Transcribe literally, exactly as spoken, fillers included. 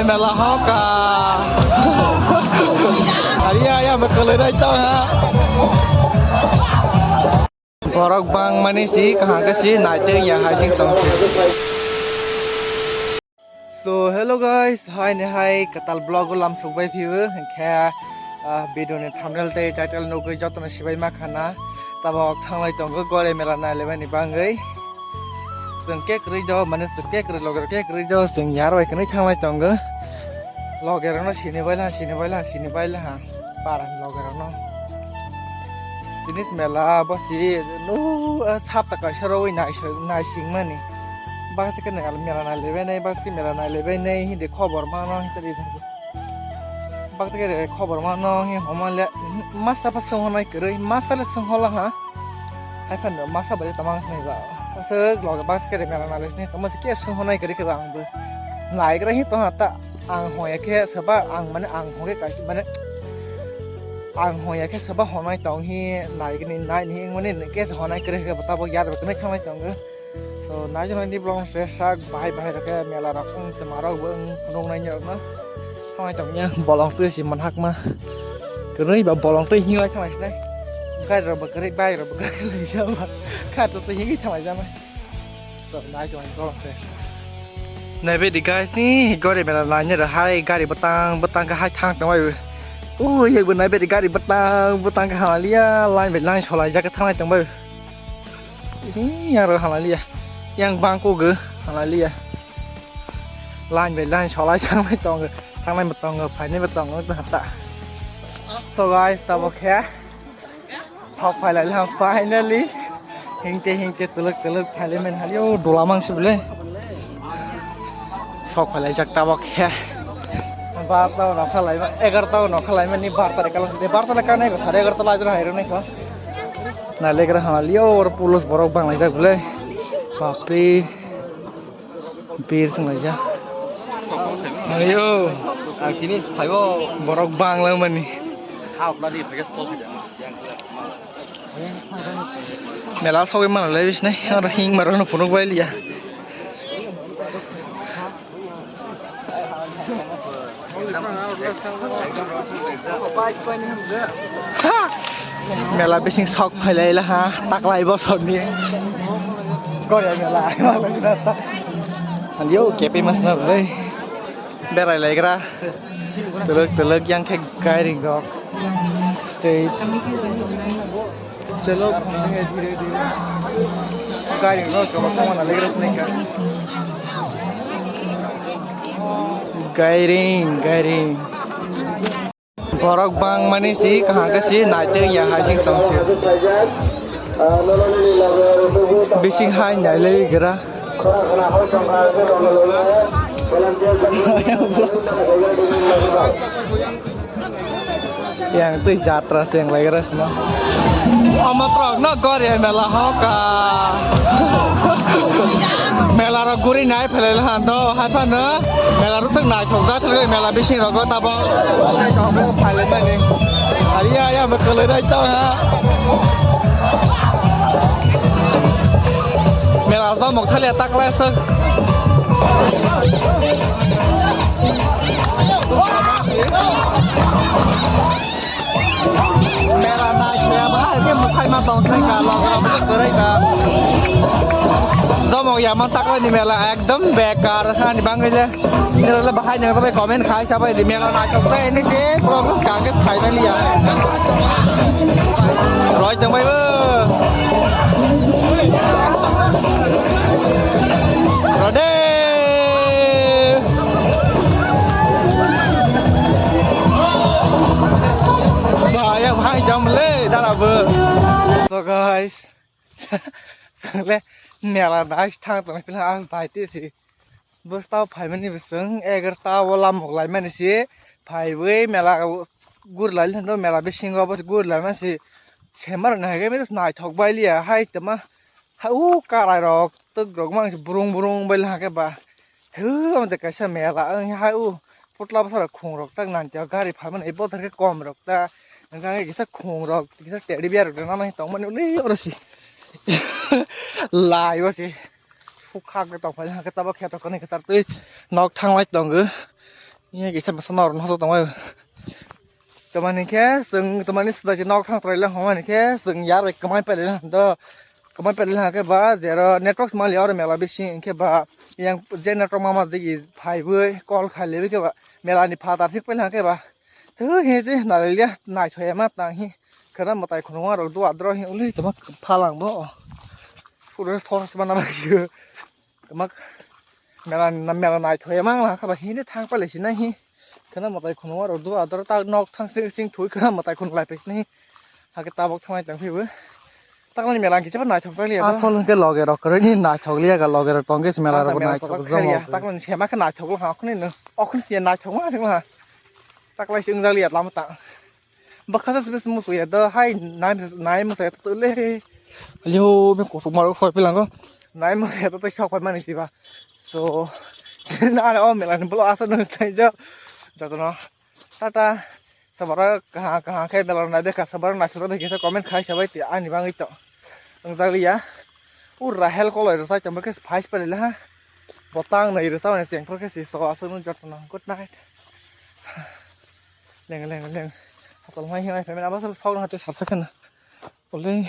Mela hoka. Ari ya ya, bekalai rai tong ha. Borok bang mani si kaham khe si naiteng ya hai sing tong si. So hello guys, hai ni hai katal vlog o lam suk bai phiyo, hinkhe, ah, video ni thumbnail tei title nugwi jotono sibai ma khana. Tabok thanglai tongo Gore mela nai lebani bangwi. Chwng khe kwrwi do, mane chwng khe kwrwi loge rok khe kwrwi do, chwng yar bai kwnwi thanglai tongo. Loge rokno sini bai laha, sini bai laha, sini bai laha. Para ni loge rokno. Tini se mela bo si, nu, ah, sapta kaisa rogwi nai, nai sing mani. Baksa khe mela nai lebai nai, baksa khe mela nai lebai nai, hindi khobor mano, hindi. Baksa khe khobor mano, hindi homa le, masa pa song honai kwrwi, masa le song hola ha. Hai phan masa bai tama sini ba. Aswk loge baksa khe mela nai le sini, tama se khe song honai kwrwi khe ba ang bo. Nai kwrwi hi to ha ta. Ang hoya khe saba ang mane ang hoge kaisa mane ang hoya khe saba honai tong hi nai gini nai ni mane ke honai kre khe bata bo yar bata nai thanglai tongo. So nai jano ni blong se sak bahai bahai rok khe mela rok wng se ma rok bo wng phunuk nai ni rok no thanglai tong ya bolong twi si manhak ma kwrwi ba bolong twi hinglai thanglai sinai gari rok bo kwrwi bike rok bo kwrwi lai jama kha to hingi thanglai jama. Nai tong khe. Nai bedi guys ni gori mela nai ni hai gari bwtang bwtang khe hai thang tong bai. Ui yek bo nai bedi gari bwtang bwtang khe hamaliya line bai line solai jak khe thanglai tong bai. Isi yang rok hamaliya. Yang bang ko ge hamaliya. Line bai line solai thanglai tong khe thanglai bwtang phainai bwtang ta. So guys tabo khe. Sok phailai lang finally. Hingte hingte tuluk tuluk phailai man hali o dola mang sibole. Sok phailai jak tabok he. Barta no khalai ma egarta no khalai mani barta re kalang side barta le kanai ko sare egarta lai jora hairo nai ko. Na legra hali o or pulos borok bang lai jak bole. Bapre. Bir sung lai jak. Ayo. Ang tini phaibo. Borok bang lang mani. Ha ukla di phage stop. Mela sogwi manlai bisnai, aro hing maro no phunuk bai liya. Mela bising sok phailai la ha, taklai bosor ni. Korea mela. Aliyo kepe mas na bai. Berai laigra. Tuluk tuluk yang khe gairing rok. Stage. Chalo, gairing rok kama kama na laigra snaika. Gairing, gairing. Borok bang mani si kaham khe si naiteng ya hai sing tong si. Bising hai nailai gra. Yang twi jatra seng lai gra sino. Omo trok no gori mela hoka. Mela rok guri nai phelai lahan do hai phano mela rok naithok jak thangwi mela bising rogo tabo. Tei jogo phalai mani. Aliya ya mo kwlwi rai tong ha. Mela jamok thaliya taklai aswk. Mela nai khe bahai khe mwsai ma tong sai ka lok rok kwrwi ka. Jamok ya man taklai ni mela ekdom bekar hani bangwi le. Nirok le bahai nirok le comment khai sabai di mela naithok khe ini se progress kang khe khai mani ya. Roi tong bai bo. Rode. Bahai bahai jam le dara bo. So guys. Sangle mela nai thang tong pila as dai te si. Bwstao phaimani bising egarta o lamok laimani si phaiwi mela gurlai lando mela bisingo bo gurlaimani si. Semar na hage mis naithok bailiya hai tama ha u karai rok twk rok mang si burung burung baila hake ba. Thwng omo je kaisa mela wng hai u putla bwsa rok khung rok tak nang khe gari phalmani bo thang khe kom rok ta hwnka hwnkhe kisa khung rok kisa teddy bear rok rwna nang tongmani uli oro si lai o si. Sukha khe tongphai hwnkhe tabok khe tongkha ni kwchar twi nok thanglai tongo. Ini kisa masa nor noso tongoi. Tamani khe chwng tamani sida je nok thang trai lang homa ni khe chwng yar bai kwmai pele lang do. Kwmai pele lang khe ba jero network mali oro mela bisi khe ba yang je network mama digi phai bui call khai le khe ba mela ni phatar sik pele khe ba. Tu he je naliya nai thoya ma tang hi. Khana matai khunuma rok do adro hi uli tama phalang bo. Pura thos bana ba. Mak mela na mela nai thoya mang la kha ba hini thang pale sina hi. Khana matai khunuma rok do adar ta nok thang sing sing thui khana matai khun lai pes ni. Hake tabok thangai tang phibo. Takni mela kisa ba nai thok jali ya. Asol hwnkhe loge rok kwrwini nai thok liya ga loge rok tongkhe se mela rok nai thok jamo. Takni sema khe nai thok ha khuni no. Okhun se nai thok ma sing la. Taklai sing jali ya lama ta. Bakha se bes musu ya do hai nai nai musu ya to le. Leo me kusuk maro khoi pilango. Nai musu ya to to shok pai mani siba. So na o mela ni bolo asa no sai jo. Jotono tata sabara kaha kaha khe mela nai bekha sabara nai thok kisa comment khai sabai ti ani bangwi to. Ang jali ya. Pura hel koloi rwchai tongma khe phai se pale ha. Botang nai rwchai mani chengphor khe si so aswk no jotono. Good night. Leng leng leng. Hatal mai hinai phaimani abo sok hate sarsa kheno. Olei.